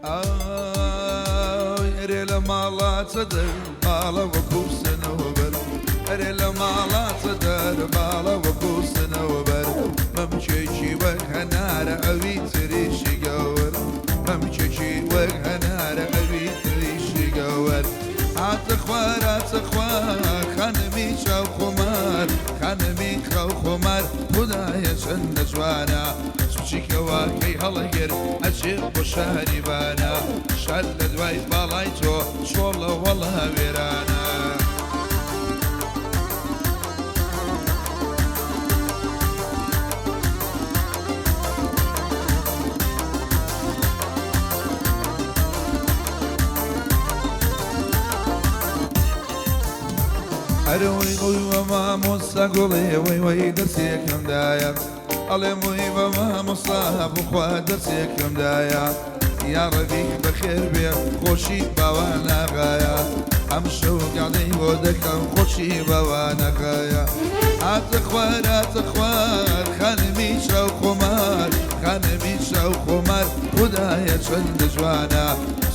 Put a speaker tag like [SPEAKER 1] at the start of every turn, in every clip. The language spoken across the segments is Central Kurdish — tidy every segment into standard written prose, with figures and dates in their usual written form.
[SPEAKER 1] ئای ئەرێ لە ماڵا چەدەر باڵە وەکو سنەوبەر، ئەرێ لە ماڵا چەدەر باڵە وەکو سنەوبەر، مەمکێکی وەک هەنارە ئەوی تریشی گەور، مەمکێکی وەک هەنارە ئەوی تریشی گەور. هاتە خوار هاتە خوار خانمی چاو خۆمار، خانمی خاو خۆمار، خودایە چەندە جوانە، سوچی کەواکەی هەڵەگر ئەچێ بۆ شاری بانە، شار لە دوای باڵای تۆ چۆڵە وەڵا وێرانە. ئەرەوەی وەی بە مامۆستا گوڵێ وەی وەی دەرسێکم دایە، ئەڵێم وەی بە مامۆستا بخوا دەرسێکم دایە، یاڕەبی بەخێر بێ خۆشی باوان ئاغایە، ئەمشەو گەڵی بۆ دەکەم خۆشی باوان ئاغایە. هاتە خوار هاتە خوار خانمی چاو خۆمار، خانمی چاو خۆمار، خودایە چەندە جوانە،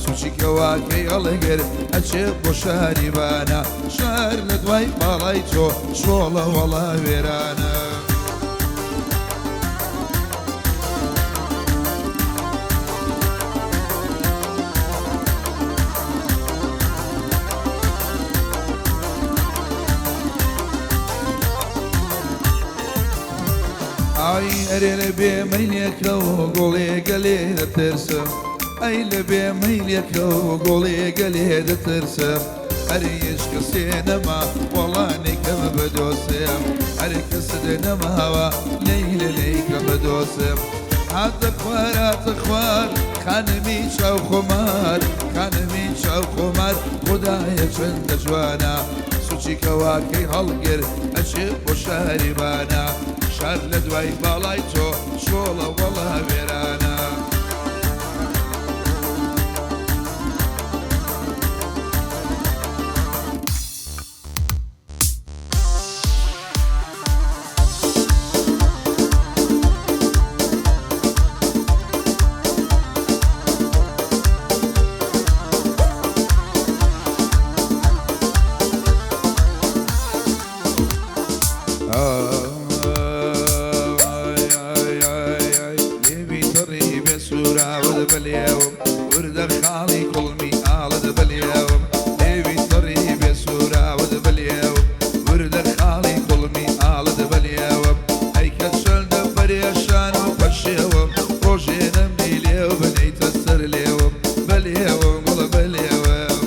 [SPEAKER 1] سوچی کەواکەی هەڵگر ئەچێ بۆ شاری بانە، شار لە دوای باڵای تۆ چۆڵە وەڵا وێرانە. ئای ئەرێ لە بێ مەیلێکەوە گوڵێ گەلێ دەترسم، ئەی لە بێ مەیلێکەوە گوڵێ گەلێ دەترسم، ئەرێ هیچ کەسێ نەما وەڵانێکەم بەدۆسێم، ئەرێ کەست نەماوە لەیلە لەیکەم بەدۆسێم. هاتە خوار هاتە خوار خانمی چاو خۆمار، خانمی چاو خۆمار، خودایە چەندە جوانە، سوچی کەواکەی هەڵگر ئەچێ بۆ شاری بانە، شار لە دوای باڵای تۆ چۆڵە وەڵا وێرانە. لێوی تەڕی بێ سووراوت بەلێوم، وردە خاڵی کوڵمی ئاڵت بەلێوم، لێوی تەڕی بێ سووراوت بەلێوم، وردە خاڵی کوڵمی ئاڵت بەلێوم، ئەی کە چەندە پەرێشان و پەشێوم، ڕۆژێ نەمدی لێو بنیتە سەر لێوم، بەلێوم گوڵە بەلێوم.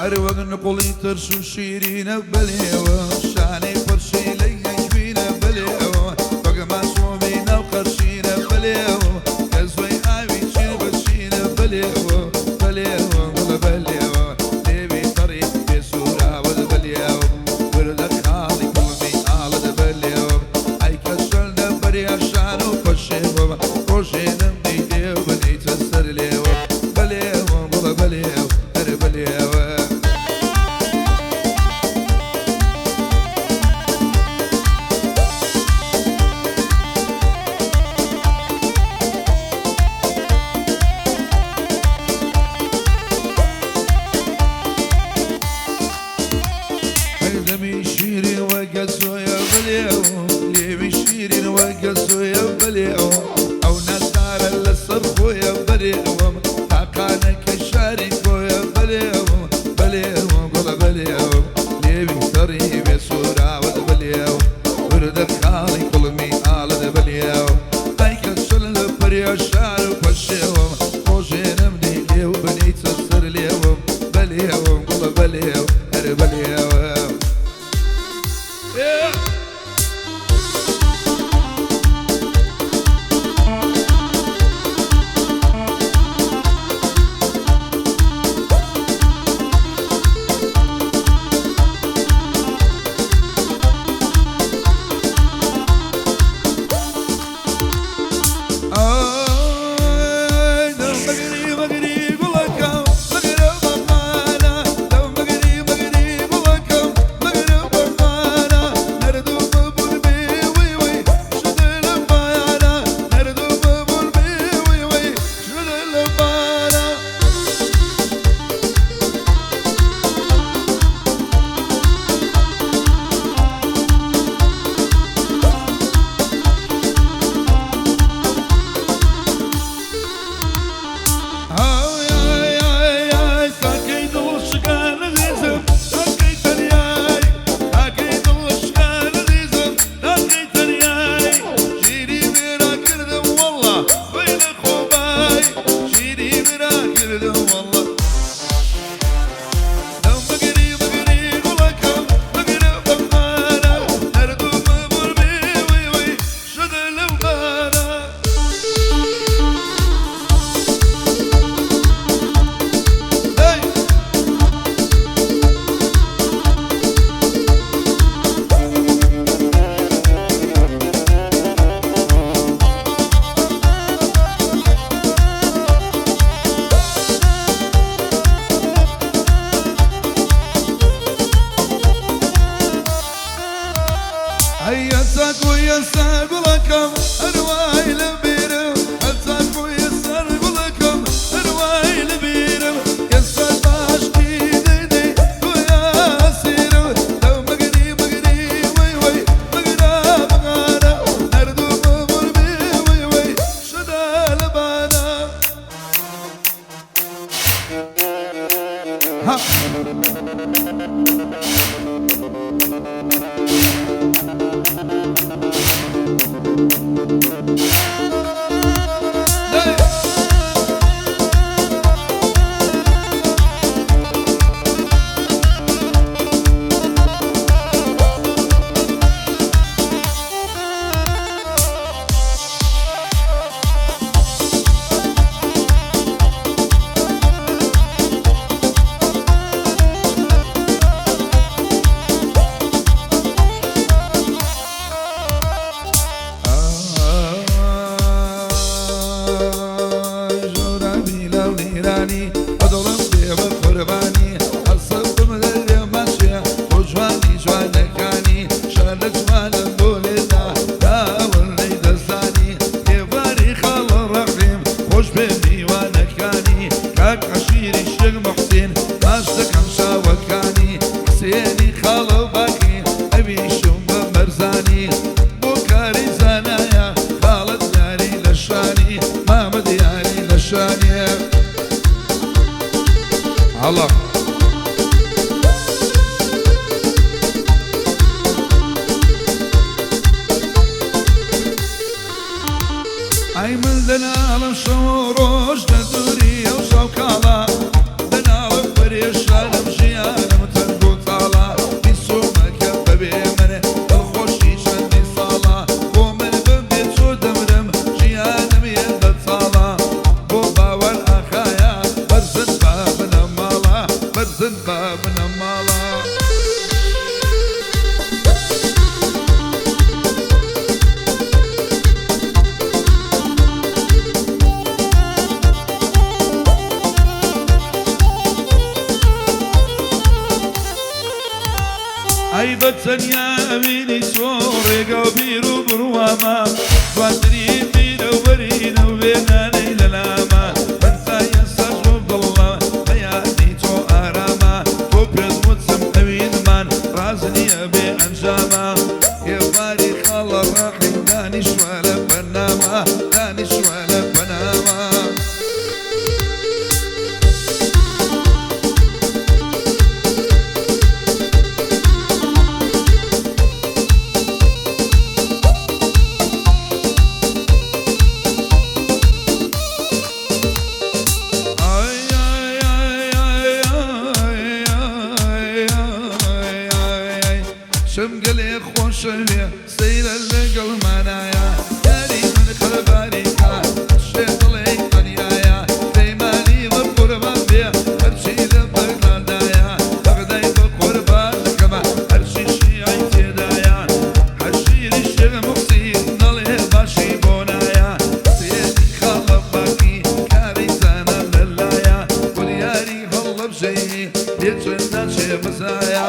[SPEAKER 1] هەر وەک نقوڵی ترش و شیرینە بەلێوە، شانەی پرشی لەی هەنگوینە بەلێوە، وەک ماسوومی ناو قەرشینە بەلێوە، کە زۆی ئاوی چیر بەشینە بەلێوە، بەلێوە گوڵە بەلێوە، لێوی تەڕی بێ سووراوت بەلێوە، وردە خاڵی کوڵمی ئاڵت بەلێوە، ئەی کە چەندە پەرێشان و پەشێوە، ڕۆژێ نەمدەی لێو بنیتە سەر لێوە، بەلێوە گوڵە بەلێوە، هەر بەلێوە. دەمی شیرین وەکە سۆیە بەلێوە، لێوی شیرین وەکە سۆیە بەلێوە، ئەو نازدارە لەسەر خۆیە بەلێوە، تاقانەکە شاری خۆیە بەلێوە، بەلێوە گوڵە بەلێوە، لێوی تەڕی بێ سووراوت بەلێوە، وردە خاڵی کوڵمی ئاڵت بەلێوە، ئەی کە چل لە پەرێشان و پەشێوم، ڕۆژێ نەمدەی لێو بنیتە سەر لێوم، بەلێوم گوڵە بەلێو، هەر بەلێوە. ئێستا گوڵەکەم هەروای لە بیرم، هەتا خۆی سەر گوڵەکەم هەروای لە بیرم، ئێستا باشتی دەی دەی تۆ یاسیرم، لەو مەگری مەگری وەی وەی مەگرا مەغارە، هەردوو بمربێ وەی وەی شەدا لەبانە. ها. دەی. ئای ژۆرابی لەو نیرانی بەدڵم بێ بە قوربانی، ئەسەبم لەرێ مەچێ بۆ جوانی جوانەکانی، شارە جوانم بۆ لێدا داون لێی دەزانی، ئێواری خاڵە ڕەحیم خۆش بێ میوانەکانی، کاک عەشیری شێخ موحسین ماچ دەکەم چاوەکانی، حسێنی خاڵە باقی ئەویشم بە مەرزانی، بۆ کاری زانایە خاڵت یاری لە شانی، مامەد یاری لە شانی. هەڵە. ئای من دەناڵم شەو و ڕۆژ لە دووری ئەو شاوکاڵە، دەناڵم پەرێشانم ژیانم تەنگ و تاڵە، بیسومەکە بەبێ من دڵخۆشی چەندین ساڵە، بۆ من بمبێ چۆ دەمرم ژیانم هێندە تاڵە، بۆ باوەر ئاخایە بەرزن با بنەماڵە، بەرزن با بنەماڵە. ئەی بە تەنیا ئەوینی تۆ ڕێگا و بیر و بڕوامە، جوانترین بیرەوەرینە و وێنانەی لەلامە، من تا ئێستاش بۆم دڵە بە یادی تۆ ئارامە، تۆ پێت وتم ئەوینمان ڕاز نییە بێ ئەنجامە، ئێواری خاڵە ڕەحیم دانیشتوە لە پەنامە، دانیشتوە لە پەنامە. ئای ئای ئای ئای ئای ئای ئای ئای شم گەلێ خۆشەوێ سەیرە لەگەڵ مانایە، یاری من قەرباریکە شێ دڵێ تەنیایە، پەیمانی بە قوربان بێ هەرچی لە بەغدادایە، بەغدای بە قوربان دەکەمە هەرچی شیعی تێدایە، عەشیری شێخ موحسین نەڵێ باشی بۆ نایە، حسێنی خاڵە باقی کاری زانا لەلایە، بڕیاری هەڵەبجەیی لێ چەند ناچێ بزایە،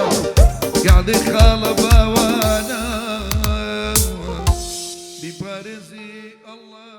[SPEAKER 1] گەعدەی خاڵە باوانە بیپارێزی ئەڵڵا.